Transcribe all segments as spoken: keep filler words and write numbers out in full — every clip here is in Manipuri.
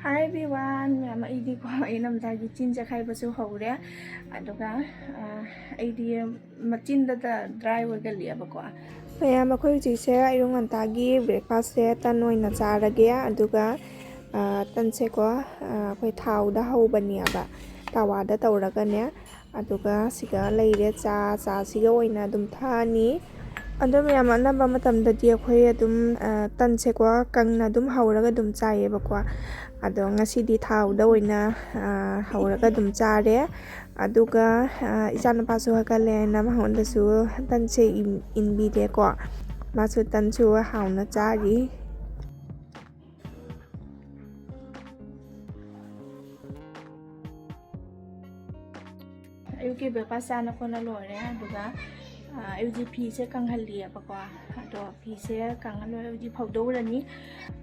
Hi everyone, ꯃꯌꯥꯝ, ꯑꯩꯗꯤꯀꯣ, ꯑꯩ ꯅꯝꯖꯥꯒꯤ ꯆꯤꯟ ꯆꯈꯥꯏꯕꯁꯨ ꯍꯧꯔꯦ꯫ ꯑꯗꯨꯒ, ꯑ, ꯑꯩꯗꯤ ꯃꯆꯤꯟꯗꯇ dry ꯑꯣꯏꯒꯜꯂꯤꯑꯕꯀꯣ꯫ ꯃꯌꯥꯝ, ꯑꯩꯈꯣꯏ ꯍꯧꯖꯤꯛꯁꯦ ꯑꯌꯨꯛ ꯉꯟꯇꯥꯒꯤ breakfastꯁꯦ ꯇꯟ ꯑꯣꯏꯅ ꯆꯥꯔꯒꯦ꯫ ꯑꯗꯨꯒ, ꯑ, ꯇꯟꯁꯦꯀꯣ, ꯑ, ꯑꯩꯈꯣꯏ ꯊꯥꯎꯗ ꯍꯧꯕꯅꯦꯕ, ꯇꯋꯥꯗ ꯇꯧꯔꯒꯅꯦ꯫ ꯑꯗꯨꯒ ꯁꯤꯒ ꯂꯩꯔꯦ ꯆꯥ, ꯆꯥꯁꯤꯒ ꯑꯣꯏꯅ ꯑꯗꯨꯝ ꯊꯛꯑꯅꯤ꯫ ꯑꯗꯣ ꯃꯌꯥꯝ, ꯑꯅꯝꯕ ꯃꯇꯝꯗꯗꯤ ꯑꯩꯈꯣꯏ ꯑꯗꯨꯝ, ꯑ, ꯇꯟꯁꯦꯀꯣ, ꯀꯪꯅ ꯑꯗꯨꯝ ꯍꯧꯔꯒ ꯑꯗꯨꯝ ꯆꯥꯏꯌꯦꯕꯀꯣ꯫ ꯑꯗꯣ ꯉꯁꯤꯗꯤ ꯊꯥꯎꯗ ꯑꯣꯏꯅ, ꯑ, ꯍꯧꯔꯒ ꯑꯗꯨꯝ ꯆꯥꯔꯦ꯫ ꯑꯗꯨꯒ, ꯑ, ꯏꯆꯥꯅꯨꯄꯥꯁꯨ ꯍꯧꯒꯠꯂꯦꯅ ꯃꯉꯣꯟꯗꯁꯨ ꯇꯟꯁꯦ ꯏꯟ-, ꯏꯟꯕꯤꯔꯦꯀꯣ꯫ ꯃꯥꯁꯨ ꯇꯟꯁꯨ ꯍꯥꯎꯅ ꯆꯥꯔꯤ꯫ ꯑꯌꯨꯛꯀꯤ breakfast ꯆꯥꯅ ꯈꯣꯠꯅ ꯂꯣꯏꯔꯦ꯫ ꯑꯗꯨꯒ, ꯑ, ꯑꯩ ꯍꯧꯖꯤꯛ ꯐꯤꯁꯦ ꯀꯪꯍꯜꯂꯤꯑꯕꯀꯣ꯫ ꯑꯗꯣ ꯐꯤꯁꯦ ꯀꯪꯉ ꯂꯣꯏꯔꯦ, ꯍꯧꯖꯤꯛ ꯐꯧꯗꯧꯔꯅꯤ꯫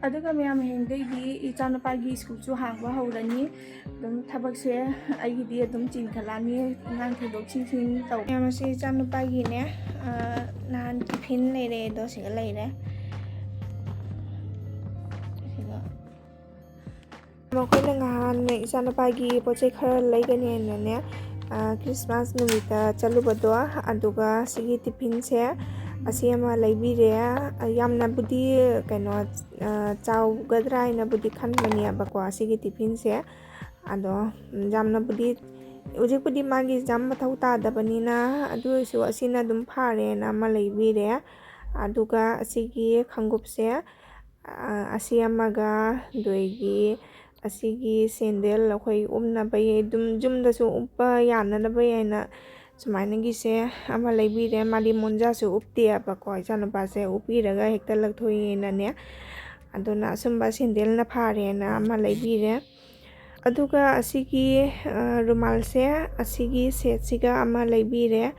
ꯑꯗꯨꯒ ꯃꯌꯥꯝ, ꯍꯌꯦꯡꯗꯩꯗꯤ ꯏꯆꯥꯅꯨꯄꯥꯒꯤ schoolꯁꯨ ꯍꯥꯡꯕ ꯍꯧꯔꯅꯤ꯫ ꯑꯗꯨꯝ ꯊꯕꯛꯁꯦ ꯑꯩꯒꯤꯗꯤ ꯑꯗꯨꯝ ꯆꯤꯟꯈꯠꯂꯛꯑꯅꯤ, ꯑꯉꯥꯡ ꯊꯤꯟꯗꯣꯛ ꯊꯤꯟꯖꯤꯟ ꯇꯧ꯫ ꯃꯌꯥꯝ, ꯑꯁꯤ ꯏꯆꯥꯅꯨꯄꯥꯒꯤꯅꯦ, ꯑ, ꯅꯍꯥꯟ tiffin ꯂꯩꯔꯦ, ꯑꯗꯣ ꯁꯤꯒ ꯂꯩꯔꯦ꯫ ꯁꯤꯒ ꯃꯈꯣꯏꯅ ꯉꯍꯥꯟ ꯏꯆꯥꯅꯨꯄꯥꯒꯤ ꯄꯣꯠ ꯆꯩ ꯈꯔ ꯂꯩꯒꯅꯦꯅꯅꯦ, ꯑ, Christmas ꯅꯨꯃꯤꯠꯇ ꯆꯠꯂꯨꯕꯗꯣ, ꯑꯗꯨꯒ ꯁꯤꯒꯤ tiffinꯁꯦ ꯑꯁꯤ ꯑꯃ ꯂꯩꯕꯤꯔꯦ꯫ ꯑ, ꯌꯥꯝꯅꯕꯨꯗꯤ ꯀꯩꯅꯣ, ꯑ, ꯆꯥꯎꯒꯗ꯭ꯔꯥ ꯍꯥꯏꯅꯕꯨꯗꯤ ꯈꯟꯕꯅꯦꯕꯀꯣ, ꯑꯁꯤꯒꯤ tiffinꯁꯦ꯫ ꯑꯗꯣ ꯌꯥꯝꯅꯕꯨꯗꯤ, ꯍꯧꯖꯤꯛꯄꯨꯗꯤ ꯃꯥꯒꯤ ꯌꯥꯝ ꯃꯊꯧ ꯇꯥꯗꯕꯅꯤꯅ, ꯑꯗꯨ ꯑꯣꯏꯔꯁꯨ ꯑꯁꯤꯅ ꯑꯗꯨꯝ ꯐꯔꯦꯅ ꯑꯃ ꯂꯩꯕꯤꯔꯦ꯫ ꯑꯗꯨꯒ ꯑꯁꯤꯒꯤ ꯈꯣꯡꯎꯞꯁꯦ, ꯑ, ꯑꯁꯤ ꯑꯃꯒ, ꯑꯗꯨꯗꯒꯤ ꯑꯁꯤꯒꯤ sandal ꯑꯩꯈꯣꯏ ꯎꯞꯅꯕ, ꯑꯗꯨꯝ ꯌꯨꯝꯗꯁꯨ ꯎꯞꯄ ꯌꯥꯅꯅꯕ ꯍꯥꯏꯅ ꯁꯨꯃꯥꯏꯅꯒꯤꯁꯦ ꯑꯃ ꯂꯩꯕꯤꯔꯦ꯫ ꯃꯥꯗꯤ ꯃꯣꯟꯖꯥꯁꯨ ꯎꯞꯇꯦꯕꯀꯣ, ꯏꯆꯥꯅꯨꯄꯥꯁꯦ ꯎꯞꯄꯤꯔꯒ ꯍꯦꯛꯇ ꯂꯧꯊꯣꯛꯏꯅꯅꯦ꯫ ꯑꯗꯨꯅ ꯑꯁꯨꯝꯕ sandalꯅ ꯐꯔꯦꯅ ꯑꯃ ꯂꯩꯕꯤꯔꯦ꯫ ꯑꯗꯨꯒ ꯑꯁꯤꯒꯤ, ꯑ, ꯔꯨꯃꯥꯜꯁꯦ, ꯑꯁꯤꯒꯤ setꯁꯤꯒ ꯑꯃ ꯂꯩꯕꯤꯔꯦ꯫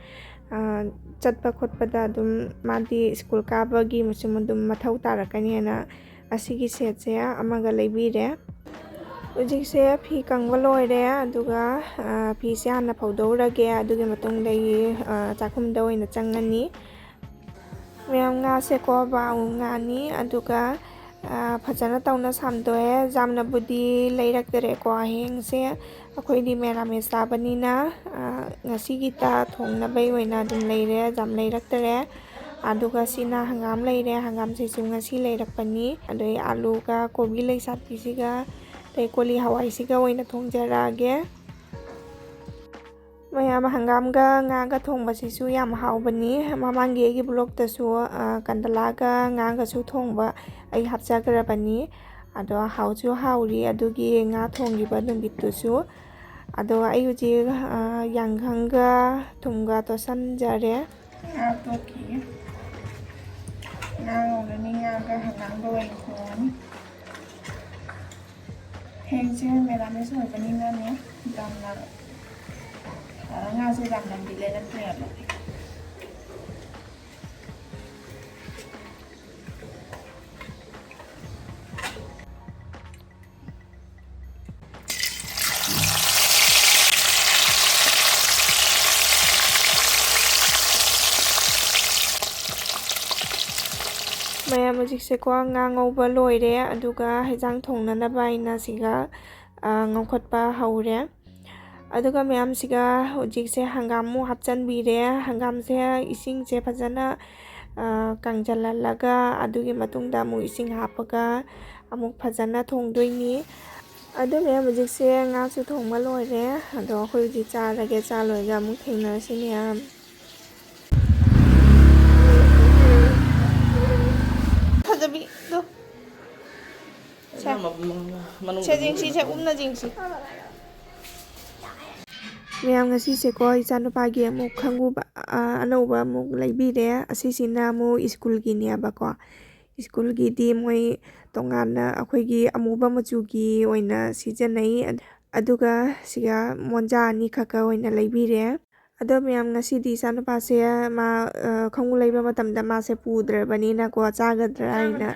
ꯑ, ꯆꯠꯄ ꯈꯣꯠꯄꯗ ꯑꯗꯨꯝ ꯃꯥꯗꯤ school ꯀꯥꯕꯒꯤ ꯃꯆꯨꯝ ꯑꯗꯨꯝ ꯃꯊꯧ ꯇꯥꯔꯛꯀꯅꯤ ꯍꯥꯏꯅ ꯑꯁꯤꯒꯤ setꯁꯦ ꯑꯃꯒ ꯂꯩꯕꯤꯔꯦ꯫ ꯍꯧꯖꯤꯛꯁꯦ ꯐꯤ ꯀꯪꯕ ꯂꯣꯏꯔꯦ, ꯑꯗꯨꯒ, ꯑ, ꯐꯤꯁꯦ ꯍꯥꯟꯅ ꯐꯧꯗꯣꯛꯎꯔꯒꯦ, ꯑꯗꯨꯒꯤ ꯃꯇꯨꯡꯗ ꯑꯩ, ꯑ, ꯆꯥꯛꯈꯨꯝꯗ ꯑꯣꯏꯅ ꯆꯪꯉꯅꯤ꯫ ꯃꯌꯥꯝ, ꯉꯥꯁꯦꯀꯣ, brown ꯉꯥꯅꯤ, ꯑꯗꯨꯒ ꯐꯖꯅ ꯇꯧꯅ ꯁꯥꯝꯗꯣꯛꯑꯦ꯫ ꯌꯥꯝꯅꯕꯨꯗꯤ ꯂꯩꯔꯛꯇꯔꯦꯀꯣ꯫ ꯍꯌꯦꯡꯁꯦ ꯑꯩꯈꯣꯏꯗꯤ ꯃꯦꯔꯥꯃꯦꯁ ꯆꯥꯕꯅꯤꯅ, ꯉꯁꯤꯒꯤꯇ ꯊꯣꯡꯅꯕꯒꯤ ꯑꯣꯏꯅ ꯑꯗꯨꯝ ꯂꯩꯔꯦ, ꯌꯥꯝ ꯂꯩꯔꯛꯇꯔꯦ꯫ ꯑꯗꯨꯒ ꯁꯤꯅ ꯍꯪꯒꯥꯝ ꯂꯩꯔꯦ, ꯍꯪꯒꯥꯝꯁꯤꯁꯨ ꯉꯁꯤ ꯂꯩꯔꯛꯄꯅꯤ꯫ ꯑꯗꯩ ꯑꯥꯂꯨꯒ ꯀꯣꯕꯤ ꯂꯩꯁꯥꯠꯄꯤꯁꯤꯒ ꯑꯗꯩ ꯀꯣꯂꯤ ꯍꯋꯥꯏꯁꯤꯒ ꯑꯣꯏꯅ ꯊꯣꯡꯖꯔꯛꯑꯒꯦ꯫ ꯃꯌꯥꯝ, ꯍꯪꯒꯥꯝꯒ ꯉꯥꯒ ꯊꯣꯡꯕꯁꯤꯁꯨ ꯌꯥꯝ ꯍꯥꯎꯕꯅꯤ꯫ ꯃꯃꯥꯡꯒꯤ ꯑꯩꯒꯤ ꯕ꯭ꯂꯣꯛꯇꯁꯨ, ꯑ, ꯀꯟꯗꯂꯥꯒ ꯉꯥꯒꯁꯨ ꯊꯣꯡꯕ ꯑꯩ ꯍꯥꯞꯆꯈ꯭ꯔꯕꯅꯤ꯫ ꯑꯗꯣ ꯍꯥꯎꯁꯨ ꯍꯥꯎꯔꯤ ꯑꯗꯨꯒꯤ ꯉꯥ ꯊꯣꯡꯈꯤꯕ ꯅꯨꯃꯤꯠꯇꯨꯁꯨ꯫ ꯑꯗꯣ ꯑꯩ ꯍꯧꯖꯤꯛ, ꯑ, ꯌꯥꯏꯉꯪꯒ ꯊꯨꯝꯒ ꯇꯣꯠꯁꯟꯖꯔꯦ꯫ ꯉꯥ ꯇꯣꯠꯈꯤꯒꯦ꯫ ꯉꯥ ꯉꯧꯔꯅꯤ, ꯉꯥꯒ ꯍꯪꯒꯥꯝꯒ ꯑꯣꯏꯅ ꯊꯣꯡꯉꯅꯤ꯫ ꯍꯌꯦꯡꯁꯦ ꯃꯦꯔꯥꯃꯦꯁ ꯑꯣꯏꯕꯅꯤꯅꯅꯦ, ꯌꯥꯝꯅ, ꯑ, ꯉꯥꯁꯦ ꯌꯥꯝꯅꯗꯤ ꯂꯩꯔꯛꯇ꯭ꯔꯦꯕ꯫ ꯃꯌꯥꯝ, ꯍꯧꯖꯤꯛꯁꯦꯀꯣ, ꯉꯥ ꯉꯧꯕ ꯂꯣꯏꯔꯦ, ꯑꯗꯨꯒ ꯍꯦꯟꯖꯥꯡ ꯊꯣꯡꯅꯅꯕ ꯑꯩꯅ ꯁꯤꯒ, ꯑ, ꯉꯧꯈꯠꯄ ꯍꯧꯔꯦ꯫ ꯑꯗꯨꯒ ꯃꯌꯥꯝꯁꯤꯒ ꯍꯧꯖꯤꯛꯁꯦ ꯍꯪꯒꯥꯝ ꯑꯃꯨꯛ ꯍꯥꯞꯆꯤꯟꯕꯤꯔꯦ꯫ ꯍꯪꯒꯥꯝꯁꯦ ꯏꯁꯤꯡꯁꯦ ꯐꯖꯅ, ꯑ, ꯀꯪꯖꯜꯍꯜꯂꯒ ꯑꯗꯨꯒꯤ ꯃꯇꯨꯡꯗ ꯑꯃꯨꯛ ꯏꯁꯤꯡ ꯍꯥꯞꯄꯒ ꯑꯃꯨꯛ ꯐꯖꯅ ꯊꯣꯡꯗꯣꯏꯅꯤ꯫ ꯑꯗꯨ ꯃꯌꯥꯝ, ꯍꯧꯖꯤꯛꯁꯦ ꯉꯥꯁꯨ ꯊꯣꯡꯕ ꯂꯣꯏꯔꯦ꯫ ꯑꯗꯣ ꯑꯩꯈꯣꯏ ꯍꯧꯖꯤꯛ ꯆꯥꯔꯒꯦ꯫ ꯆꯥ ꯂꯣꯏꯔꯒ ꯑꯃꯨꯛ ꯊꯦꯡꯅꯔꯁꯤ ꯃꯌꯥꯝ꯫ ꯐꯖꯕꯤꯗꯣ꯫ ꯁꯦ꯫ ꯃꯅꯨꯡꯗ ꯁꯦ, ꯌꯦꯡꯁꯤ, ꯁꯦ, ꯎꯞꯅ ꯌꯦꯡꯁꯤ꯫ ꯃꯌꯥꯝ, ꯉꯁꯤꯁꯦꯀꯣ, ꯏꯆꯥꯅꯨꯄꯥꯒꯤ ꯑꯃꯨꯛ ꯈꯪꯒꯨꯕ, ꯑ, ꯑꯅꯧꯕ ꯑꯃꯨꯛ ꯂꯩꯕꯤꯔꯦ꯫ ꯑꯁꯤꯁꯤꯅ ꯑꯃꯨꯛ ꯁ꯭ꯀꯨꯜꯒꯤꯅꯦꯕꯀꯣ꯫ ꯁ꯭ꯀꯨꯜꯒꯤꯗꯤ ꯃꯣꯏ ꯇꯣꯉꯥꯟꯅ ꯑꯩꯈꯣꯏꯒꯤ ꯑꯃꯨꯕ ꯃꯆꯨꯒꯤ ꯑꯣꯏꯅ ꯁꯤꯖꯤꯟꯅꯩ꯫ ꯑꯗꯨꯒ ꯁꯤꯒ ꯃꯣꯟꯖꯥ ꯑꯅꯤꯈꯛꯀ ꯑꯣꯏꯅ ꯂꯩꯕꯤꯔꯦ꯫ ꯑꯗꯣ ꯃꯌꯥꯝ, ꯉꯁꯤꯗꯤ ꯏꯆꯥꯅꯨꯄꯥꯁꯦ ꯃꯥ, ꯑ, ꯈꯣꯡꯎꯞ ꯂꯩꯕ ꯃꯇꯝꯗ ꯃꯥꯁꯦ ꯄꯨꯗ꯭ꯔꯕꯅꯤꯅꯀꯣ, ꯆꯥꯒꯗ꯭ꯔꯥ ꯍꯥꯏꯅ,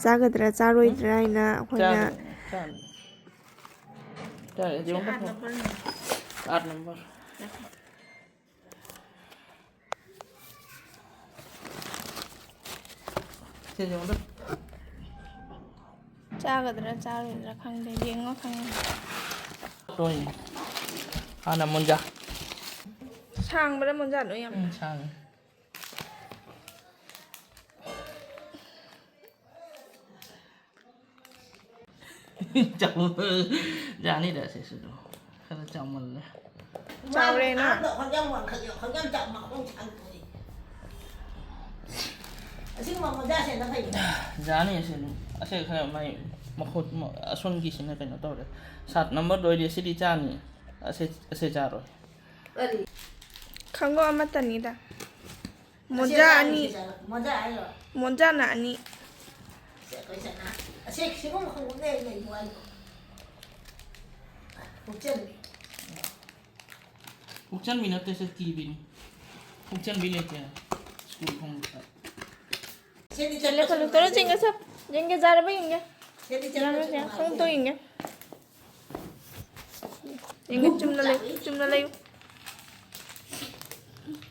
ꯆꯥꯒꯗ꯭ꯔꯥ ꯆꯥꯔꯣꯏꯗ꯭ꯔꯥ ꯍꯥꯏꯅ ꯑꯩꯈꯣꯏꯅ ꯆꯥꯅꯤ, ꯆꯥꯅꯤ꯫ ꯆꯥꯅꯤ, ꯌꯦꯡꯉꯨ꯫ ꯑꯥꯠ ꯅꯝꯕꯔ꯫ ꯁꯤ ꯌꯦꯡꯉꯨ꯫ ꯆꯥꯒꯗ꯭ꯔꯥ ꯆꯥꯔꯣꯏꯗ꯭ꯔꯥ ꯈꯪꯗꯦ, ꯌꯦꯡꯉꯣ ꯈꯪꯉꯦ꯫ ꯇꯣꯏꯅꯤ꯫ ꯍꯥꯟꯅ ꯃꯨꯟꯖꯥ꯫ ꯁꯥꯡꯕ꯭ꯔꯥ ꯃꯨꯟꯖꯥꯗꯣ ꯌꯥꯝ? ꯎꯝ, ꯁꯥꯡꯉꯤ꯫ ꯆꯥꯎ-, ꯌꯥꯅꯤꯗ ꯁꯤꯁꯨ ꯑꯗꯨꯝ꯫ ꯈꯔ ꯆꯥꯎꯃꯜꯂꯦ꯫ ꯆꯥꯎꯔꯦꯅ? ꯑꯍꯥꯟꯕ ꯈꯣꯡꯖꯥꯝ ꯋꯥꯡꯈꯠꯂꯦ, ꯈꯣꯡꯖꯥꯝ ꯆꯥꯎ ꯃꯈꯣꯡ ꯁꯥꯡꯗꯣꯛꯑꯦ꯫ ꯑꯁꯤꯒꯨꯝꯕ ꯃꯣꯖꯥꯁꯦꯅ ꯐꯩ꯫ ꯌꯥꯅꯤ ꯑꯁꯤ ꯑꯗꯨꯝ꯫ ꯑꯁꯤ ꯈꯔ ꯃꯥꯏ ꯃꯈꯨꯠ ꯃ-, ꯑꯁꯣꯟꯒꯤꯁꯤꯅ ꯀꯩꯅꯣ ꯇꯧꯔꯦ꯫ ꯁꯥꯠ ꯅꯝꯕꯔꯗꯣ ꯑꯣꯏꯗꯤ ꯑꯁꯤꯗꯤ ꯆꯥꯅꯤ꯫ ꯑꯁꯤ, ꯑꯁꯤ ꯆꯥꯔꯣꯏ꯫ ꯀꯔꯤ? ꯈꯪꯒꯣ ꯑꯃꯠꯇꯅꯤꯗ꯫ ꯃꯣꯖꯥ ꯑꯅꯤ꯫ ꯃꯣꯖꯥ ꯍꯥꯏꯔꯣ? ꯃꯣꯖꯥꯅ ꯑꯅꯤ꯫ ꯁꯦ, ꯑꯩꯈꯣꯏ ꯁꯅꯥ꯫ ꯑꯁꯦ ꯁꯤꯒꯨꯝꯕ ꯈꯣꯡꯎꯞꯅꯦ ꯑꯩ ꯂꯩꯕ ꯍꯥꯏꯗꯣ꯫ ꯄꯨꯛꯆꯦꯜ꯫ ꯄꯨꯛꯆꯦꯜꯕꯤ ꯅꯠꯇꯦ, ꯁꯦ ꯀꯤꯕꯤꯅꯤ꯫ ꯄꯨꯛꯆꯦꯜꯕꯤ ꯂꯩꯇꯦ꯫ ꯁ꯭ꯀꯨꯜ ꯈꯣꯡꯎꯞꯇ꯫ ꯁꯦꯗꯤ ꯆꯠꯂꯦ, ꯆꯠꯂꯣ, ꯆꯠꯂꯣ, ꯆꯠꯂꯣ, ꯌꯦꯡꯒꯦ, ꯁꯦ꯫ ꯌꯦꯡꯒꯦ, ꯖꯥꯔꯕ ꯌꯦꯡꯒꯦ꯫ ꯁꯦꯗꯤ ꯆꯠꯂꯣ, ꯖꯥꯔꯕ ꯆꯠꯂꯣ, ꯌꯦꯡꯒꯦ꯫ ꯈꯣꯡꯎꯞꯇꯣ ꯌꯦꯡꯒꯦ꯫ ꯌꯦꯡꯒꯦ, ꯆꯨꯝꯅ ꯂꯩꯌꯨ, ꯆꯨꯝꯅ ꯂꯩꯌꯨ꯫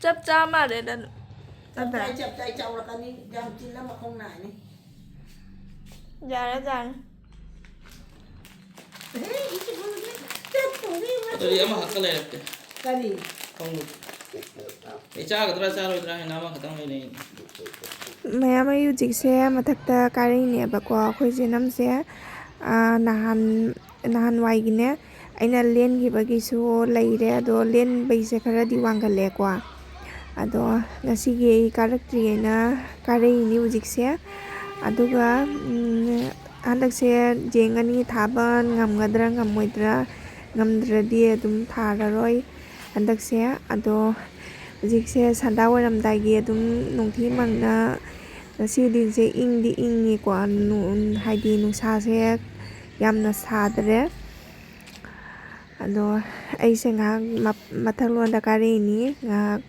ꯆꯞ ꯆꯥ ꯃꯥꯜꯂꯦ ꯅꯪ꯫ ꯆꯞ ꯆꯥꯏ, ꯆꯞ ꯆꯥꯏ, ꯆꯥꯎꯔꯛꯀꯅꯤ, ꯌꯥꯝ ꯆꯤꯟꯅ ꯃꯈꯣꯡ ꯅꯥꯏꯅꯤ꯫ ꯌꯥꯔꯦ, ꯌꯥꯔꯦ꯫ ꯑꯦ, ꯏꯆꯦ ꯐꯪꯉꯦ, ꯆꯠ ꯐꯪꯉꯦ, ꯃꯥ ꯑꯗꯨꯗꯤ ꯑꯃꯈꯛꯇ ꯂꯩꯔꯛꯀꯦ꯫ ꯀꯔꯤ? ꯈꯣꯡꯎꯞ꯫ ꯑꯩ ꯆꯥꯒꯗ꯭ꯔꯥ ꯆꯥꯔꯣꯏꯗ꯭ꯔꯥ ꯍꯥꯏꯅ ꯑꯃꯈꯛꯇꯪ ꯂꯩꯔꯛꯏꯅꯦ꯫ ꯃꯌꯥꯝ, ꯑꯩ ꯍꯧꯖꯤꯛꯁꯦ ꯃꯊꯛꯇ ꯀꯥꯔꯛꯏꯅꯦꯕꯀꯣ꯫ ꯑꯩꯈꯣꯏꯁꯦ ꯅꯝꯁꯦ, ꯑꯥ, ꯅꯍꯥꯟ ꯅꯍꯥꯟꯋꯥꯏꯒꯤꯅꯦ, ꯑꯩꯅ ꯂꯦꯟꯈꯤꯕꯒꯤꯁꯨ ꯂꯩꯔꯦ, ꯑꯗꯣ ꯂꯦꯟꯕꯩꯁꯦ ꯈꯔꯗꯤ ꯋꯥꯡꯒꯜꯂꯦꯀꯣ꯫ ꯑꯗꯣ ꯉꯁꯤꯒꯤ ꯑꯩ ꯀꯥꯔꯛꯇ꯭ꯔꯤꯑꯅ ꯀꯥꯔꯛꯏꯅꯤ ꯍꯧꯖꯤꯛꯁꯦ꯫ ꯑꯗꯨꯒ, ꯎꯝ, ꯍꯟꯗꯛꯁꯦ ꯌꯦꯡꯉꯅꯤ ꯊꯥꯕ ꯉꯝꯒꯗ꯭ꯔꯥ ꯉꯝꯃꯣꯏꯗ꯭ꯔꯥ, ꯉꯝꯗ꯭ꯔꯗꯤ ꯑꯗꯨꯝ ꯊꯥꯔꯔꯣꯏ ꯍꯟꯗꯛꯁꯦ꯫ ꯑꯗꯣ ꯍꯧꯖꯤꯛꯁꯦ ꯁꯟꯗꯥ ꯑꯣꯏꯔꯝꯗꯥꯏꯒꯤ ꯑꯗꯨꯝ ꯅꯨꯡꯊꯤ ꯃꯪꯅ, ꯉꯁꯤꯗꯤꯁꯦ ꯏꯪꯗꯤ ꯏꯪꯉꯤꯀꯣ, ꯅꯨ-, ꯍꯥꯏꯗꯤ ꯅꯨꯡꯁꯥꯁꯦ ꯌꯥꯝꯅ ꯁꯥꯗ꯭ꯔꯦ꯫ ꯑꯗꯣ ꯑꯩꯁꯦ ꯉꯥꯏꯍꯥꯛ ꯃꯞ-, ꯃꯊꯛꯂꯣꯝꯗ ꯀꯥꯔꯛꯏꯅꯤ ꯉꯥꯏꯍꯥꯛ꯫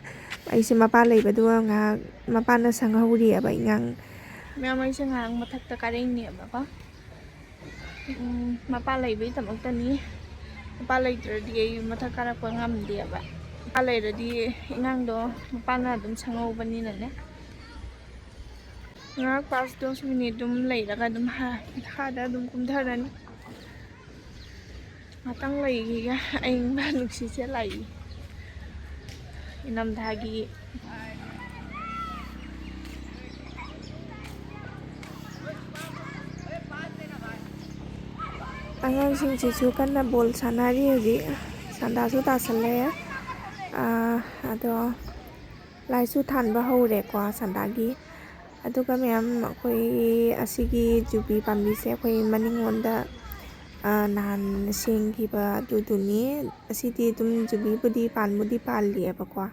ꯑꯩꯁꯦ ꯃꯄꯥ ꯂꯩꯕꯗꯨꯒ ꯉꯥꯏꯍꯥꯛ ꯃꯄꯥꯅ ꯁꯪꯍꯧꯔꯤꯑꯕ ꯏꯉꯥꯡ꯫ ꯃꯌꯥꯝ, ꯑꯩꯁꯦ ꯉꯥꯏꯍꯥꯛ ꯃꯊꯛꯇ ꯀꯥꯔꯛꯏꯅꯦꯕꯀꯣ꯫ ꯎꯝ, ꯃꯄꯥ ꯂꯩꯕꯩꯗꯃꯛꯇꯅꯤ꯫ ꯃꯄꯥ ꯂꯩꯇ꯭ꯔꯗꯤ ꯑꯩ ꯃꯊꯛ ꯀꯥꯔꯛꯄ ꯉꯝꯗꯦꯕ꯫ ꯃꯄꯥ ꯂꯩꯔꯗꯤ ꯏꯉꯥꯡꯗꯣ ꯃꯄꯥꯅ ꯑꯗꯨꯝ ꯁꯪꯍꯧꯕꯅꯤꯅꯅꯦ꯫ ꯉꯥꯏꯍꯥꯛ ꯄꯥꯁ ꯗꯁ ꯃꯤꯅꯤꯠ ꯑꯗꯨꯝ ꯂꯩꯔꯒ ꯑꯗꯨꯝ ꯃꯈꯥꯗ ꯑꯗꯨꯝ ꯀꯨꯝꯊꯔꯅꯤ꯫ ꯉꯥꯛꯇꯪ ꯂꯩꯈꯤꯒꯦ꯫ ꯑꯏꯪꯕ ꯅꯨꯡꯁꯤꯠꯁꯦ ꯂꯥꯛꯏ꯫ ꯏꯅꯝꯊꯥꯒꯤ ꯑꯉꯥꯡꯁꯤꯡꯁꯤꯁꯨ ꯀꯟꯅ ꯕꯣꯜ ꯁꯥꯟꯅꯔꯤ ꯍꯧꯖꯤꯛ꯫ ꯁꯟꯗꯥꯁꯨ ꯇꯥꯁꯜꯂꯦ꯫ ꯑꯗꯣ ꯂꯥꯏꯁꯨ ꯊꯥꯟꯕ ꯍꯧꯔꯦꯀꯣ ꯁꯟꯗꯥꯒꯤ꯫ ꯑꯗꯨꯒ ꯃꯌꯥꯝ ꯑꯩꯈꯣꯏ ꯑꯁꯤꯒꯤ ꯖꯨꯕꯤ ꯄꯥꯝꯕꯤꯁꯦ ꯑꯩꯈꯣꯏ ꯃꯅꯤꯡꯂꯣꯝꯗ ꯅꯍꯥꯟ ꯁꯦꯡꯈꯤꯕ ꯑꯗꯨꯗꯨꯅꯤ꯫ ꯑꯁꯤꯗꯤ ꯑꯗꯨꯝ ꯖꯨꯕꯤꯕꯨꯗꯤ ꯄꯥꯟꯕꯨꯗꯤ ꯄꯥꯜꯂꯤꯑꯕꯀꯣ꯫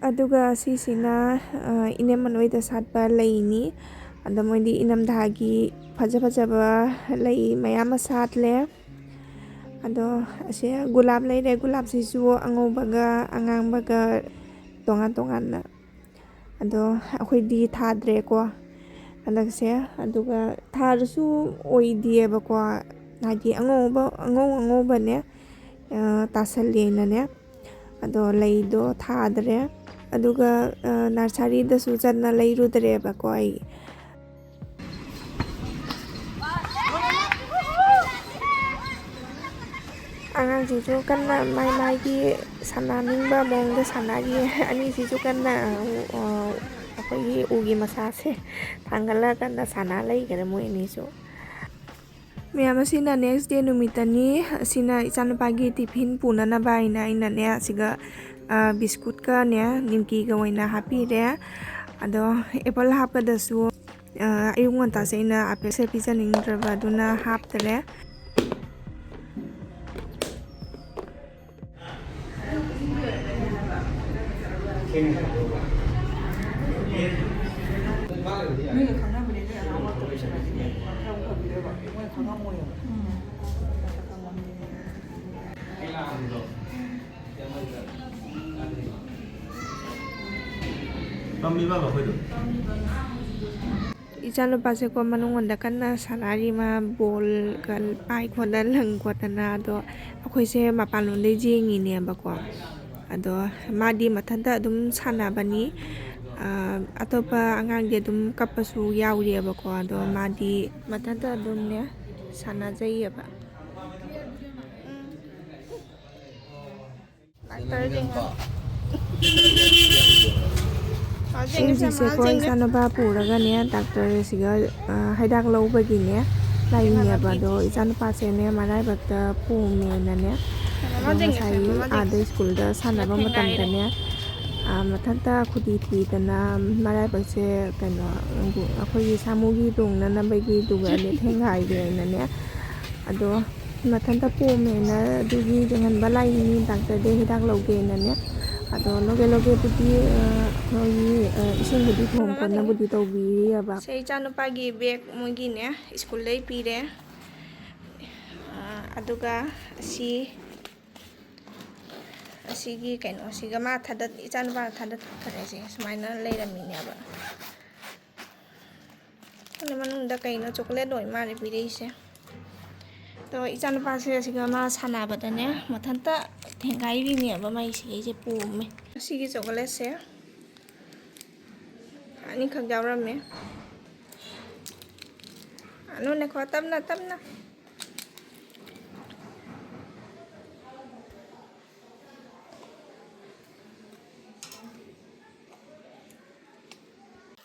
ꯑꯗꯨꯒ ꯁꯤꯁꯤꯅ ꯏꯅꯦꯝꯃ ꯅꯣꯏꯗ ꯁꯥꯠꯄ ꯂꯩꯅꯤ꯫ ꯑꯗꯣ ꯃꯣꯏꯗꯤ ꯏꯅꯝꯊꯥꯒꯤ ꯐꯖ ꯐꯖꯕ ꯂꯩ ꯃꯌꯥꯝ ꯑꯃ ꯁꯥꯠꯂꯦ꯫ ꯑꯗꯣ ꯑꯁꯤ ꯒꯨꯂꯥꯞ ꯂꯩꯔꯦ꯫ ꯒꯨꯂꯥꯞꯁꯤꯁꯨ ꯑꯉꯧꯕꯒ ꯑꯉꯥꯡꯕꯒ ꯇꯣꯉꯥꯟ ꯇꯣꯉꯥꯟꯅ꯫ ꯑꯗꯣ ꯑꯩꯈꯣꯏꯗꯤ ꯊꯥꯗ꯭ꯔꯦꯀꯣ ꯍꯟꯗꯛꯁꯦ꯫ ꯑꯗꯨꯒ ꯊꯥꯔꯁꯨ ꯑꯣꯏꯗꯦꯕꯀꯣ, ꯍꯥꯏꯗꯤ ꯑꯉꯧꯕ, ꯑꯉꯧ ꯑꯉꯧꯕꯅꯦ ꯇꯥꯁꯜꯂꯦꯅꯅꯦ꯫ ꯑꯗꯣ ꯂꯩꯗꯣ ꯊꯥꯗ꯭ꯔꯦ꯫ ꯑꯗꯨꯒ ꯅꯔꯁꯔꯤꯗꯁꯨ ꯆꯠꯅ ꯂꯩꯔꯨꯗ꯭ꯔꯦꯕꯀꯣ ꯑꯩ꯫ ꯑꯉꯥꯡꯁꯤꯡꯁꯨ ꯀꯟꯅ ꯃꯥꯏ ꯃꯥꯏꯒꯤ ꯁꯥꯟꯅꯅꯤꯡꯕ ꯃꯑꯣꯡꯗ ꯁꯥꯟꯅꯔꯤ꯫ ꯑꯅꯤꯁꯤꯁꯨ ꯀꯟꯅ ꯑꯩꯈꯣꯏꯒꯤ ꯎꯒꯤ ꯃꯁꯥꯁꯦ ꯊꯥꯡꯒꯠꯂ ꯀꯟꯅ ꯁꯥꯟꯅ ꯂꯩꯈꯔꯦ ꯃꯣꯏ ꯑꯅꯤꯁꯨ꯫ ꯃꯌꯥꯝ, ꯑꯁꯤꯅ next day ꯅꯨꯃꯤꯠꯇꯅꯤ꯫ ꯑꯁꯤꯅ ꯏꯆꯥꯅꯨꯄꯥꯒꯤ ꯇꯤꯐꯤꯟ ꯄꯨꯅꯅꯕ ꯍꯥꯏꯅ ꯑꯩꯅꯅꯦ ꯑꯁꯤꯒ ꯕꯤꯁꯀꯨꯠꯀꯅꯦ ꯅꯤꯝꯀꯤꯒ ꯑꯣꯏꯅ ꯍꯥꯞꯄꯤꯔꯦ꯫ ꯑꯗꯣ ꯑꯦꯄꯜ ꯍꯥꯞꯄꯗꯁꯨ ꯑꯌꯨꯛ ꯉꯟꯇꯥꯁꯦ ꯑꯩꯅ ꯑꯦꯄꯜꯁꯦ ꯄꯤꯖꯅꯤꯡꯗ꯭ꯔꯕ, ꯑꯗꯨꯅ ꯍꯥꯞꯇꯔꯦ꯫ ꯏꯆꯥꯅꯨꯄꯥꯁꯦꯀꯣ ꯃꯅꯨꯡꯗ ꯀꯟꯅ ꯁꯥꯟꯅꯔꯤ꯫ ꯃꯥ ꯕꯣꯜꯒ ꯄꯥꯏ ꯈꯣꯠꯅ ꯂꯪ ꯈꯣꯠꯇꯅ꯫ ꯑꯗꯣ ꯑꯩꯈꯣꯏꯁꯦ ꯃꯄꯥꯟꯂꯣꯝꯗꯩ ꯌꯦꯡꯉꯤꯅꯦꯕꯀꯣ꯫ ꯑꯗꯣ ꯃꯥꯗꯤ ꯃꯊꯟꯇ ꯑꯗꯨꯝ ꯁꯥꯟꯅꯕꯅꯤ꯫ ꯑꯥ, ꯑꯇꯣꯞꯄ ꯑꯉꯥꯡꯗꯤ ꯑꯗꯨꯝ ꯀꯞꯄꯁꯨ ꯌꯥꯎꯔꯤꯑꯕꯀꯣ, ꯑꯗꯣ ꯃꯥꯗꯤ ꯃꯊꯟꯇ ꯑꯗꯨꯝꯅꯦ ꯁꯥꯟꯅꯖꯩꯌꯦꯕ꯫ ꯗꯥꯛꯇꯔ ꯌꯦꯡꯉꯣ꯫ ꯍꯧꯖꯤꯛ ꯍꯧꯖꯤꯛꯁꯦꯀꯣ, ꯏꯆꯥꯅꯨꯄꯥ ꯄꯨꯔꯒꯅꯦ ꯗꯥꯛꯇꯔꯁꯤꯒ, ꯑ, ꯍꯤꯗꯥꯛ ꯂꯧꯕꯒꯤꯅꯦ ꯂꯥꯛꯏꯅꯦꯕ꯫ ꯑꯗꯣ ꯏꯆꯥꯅꯨꯄꯥꯁꯦꯅꯦ ꯃꯔꯥꯏꯕꯛꯇ ꯄꯣꯝꯃꯦꯅꯅꯦ, ꯑꯗꯣ ꯉꯁꯥꯏ ꯑꯥꯗ ꯁ꯭ꯀꯨꯜꯗ ꯁꯥꯟꯅꯕ ꯃꯇꯝꯗꯅꯦ, ꯑ, ꯃꯊꯟꯇ ꯈꯨꯗꯤ ꯊꯤꯗꯅ ꯃꯔꯥꯏꯕꯛꯁꯦ, ꯀꯩꯅꯣ, ꯑꯩꯈꯣꯏꯒꯤ ꯁꯥꯃꯨꯒꯤ ꯇꯣꯡꯅꯅꯕꯒꯤꯗꯨꯒꯅꯦ ꯊꯦꯡꯒꯥꯏꯔꯦꯅꯅꯦ꯫ ꯑꯗꯣ ꯃꯊꯟꯇ ꯄꯣꯝꯃꯦꯅ ꯑꯗꯨꯒꯤ ꯌꯦꯡꯍꯟꯕ ꯂꯥꯛꯏꯅꯤ, ꯗꯥꯛꯇꯔꯗ ꯍꯤꯗꯥꯛ ꯂꯧꯒꯦꯅꯅꯦ꯫ ꯑꯗꯣ ꯂꯧꯒꯦ ꯂꯧꯒꯦꯕꯨꯗꯤ, ꯑ, ꯃꯣꯏꯒꯤ, ꯑ, ꯏꯁꯤꯡꯕꯨꯗꯤ ꯊꯣꯝ ꯈꯣꯠꯅꯕꯨꯗꯤ ꯇꯧꯕꯤꯔꯤ ꯑꯕ꯫ ꯁꯦ ꯏꯆꯥꯅꯨꯄꯥꯒꯤ ꯕꯦꯒ ꯃꯣꯏꯒꯤꯅꯦ ꯁ꯭ꯀꯨꯜꯗꯩ ꯄꯤꯔꯦ꯫ ꯑ, ꯑꯗꯨꯒ ꯑꯁꯤ, ꯑꯁꯤꯒꯤ ꯀꯩꯅꯣꯁꯤꯒ ꯃꯥ ꯊꯥꯗꯠ-, ꯏꯆꯥꯅꯨꯄꯥꯅ ꯊꯥꯗꯠꯈ꯭ꯔꯦꯁꯦ, ꯁꯨꯃꯥꯏꯅ ꯂꯩꯔꯝꯃꯤꯅꯦꯕ꯫ ꯈꯪꯗꯦ, ꯃꯅꯨꯡꯗ ꯀꯩꯅꯣ, ꯆꯣꯀꯣꯂꯦꯠ ꯑꯣꯏ ꯃꯥꯜꯂꯦ ꯄꯤꯔꯛꯏꯁꯦ꯫ ꯑꯗꯣ ꯏꯆꯥꯅꯨꯄꯥꯁꯦ ꯑꯁꯤꯒ ꯃꯥ ꯁꯥꯟꯅꯕꯗꯅꯦ ꯃꯊꯟꯇ ꯊꯦꯡꯒꯥꯏꯔꯤꯅꯦꯕ, ꯃꯥꯏ ꯁꯤꯈꯩꯁꯦ ꯄꯣꯝꯃꯦ꯫ ꯑꯁꯤꯒꯤ ꯆꯣꯀꯣꯂꯦꯠꯁꯦ ꯑꯅꯤꯈꯛ ꯌꯥꯎꯔꯝꯃꯦ꯫ ꯑꯅꯨꯅꯦꯀꯣ, ꯇꯞꯅ ꯇꯞꯅ꯫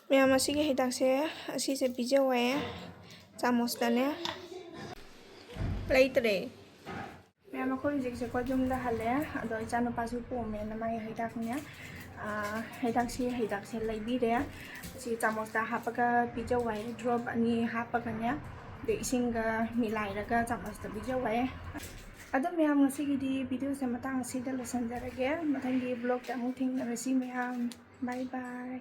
ꯃꯌꯥꯝ, ꯑꯁꯤꯒꯤ ꯍꯤꯗꯥꯛꯁꯦ, ꯑꯁꯤꯁꯦ ꯄꯤꯖꯧ ꯍꯥꯏꯌꯦ, ꯆꯥꯃꯁꯇꯅꯦ꯫ ꯂꯩꯇ꯭ꯔꯦ꯫ ꯃꯌꯥꯝ, ꯑꯩꯈꯣꯏ ꯍꯧꯖꯤꯛꯁꯦꯀꯣ ꯌꯨꯝꯗ ꯍꯜꯂꯦ, ꯑꯗꯣ ꯏꯆꯥꯅꯨꯄꯥꯁꯨ ꯄꯣꯝꯃꯦꯅ ꯃꯥꯒꯤ ꯍꯤꯗꯥꯛꯅꯦ, ꯑꯥ, ꯍꯤꯗꯥꯛꯁꯤ, ꯍꯤꯗꯥꯛꯁꯦ ꯂꯩꯕꯤꯔꯦ꯫ ꯁꯤ ꯆꯥꯃꯁꯇ ꯍꯥꯞꯄꯒ ꯄꯤꯖꯧ ꯍꯥꯏꯌꯦ, ꯗ꯭ꯔꯣꯞ ꯑꯅꯤ ꯍꯥꯞꯄꯒꯅꯦ, ꯑꯗꯩ ꯏꯁꯤꯡꯒ ꯃꯤꯂꯥꯏꯔꯒ ꯆꯥꯃꯁꯇ ꯄꯤꯖꯧ ꯍꯥꯏꯌꯦ꯫ ꯑꯗꯣ ꯃꯌꯥꯝ, ꯉꯁꯤꯒꯤꯗꯤ ꯚꯤꯗꯤꯑꯣꯁꯦ ꯃꯇꯥꯡ ꯑꯁꯤꯗ ꯂꯣꯏꯁꯤꯟꯖꯔꯒꯦ꯫ ꯃꯊꯪꯒꯤ ꯕ꯭ꯂꯣꯛꯇ ꯑꯃꯨꯛ ꯊꯦꯡꯅꯔꯁꯤ ꯃꯌꯥꯝ꯫ ꯕꯥꯏ ꯕꯥꯏ꯫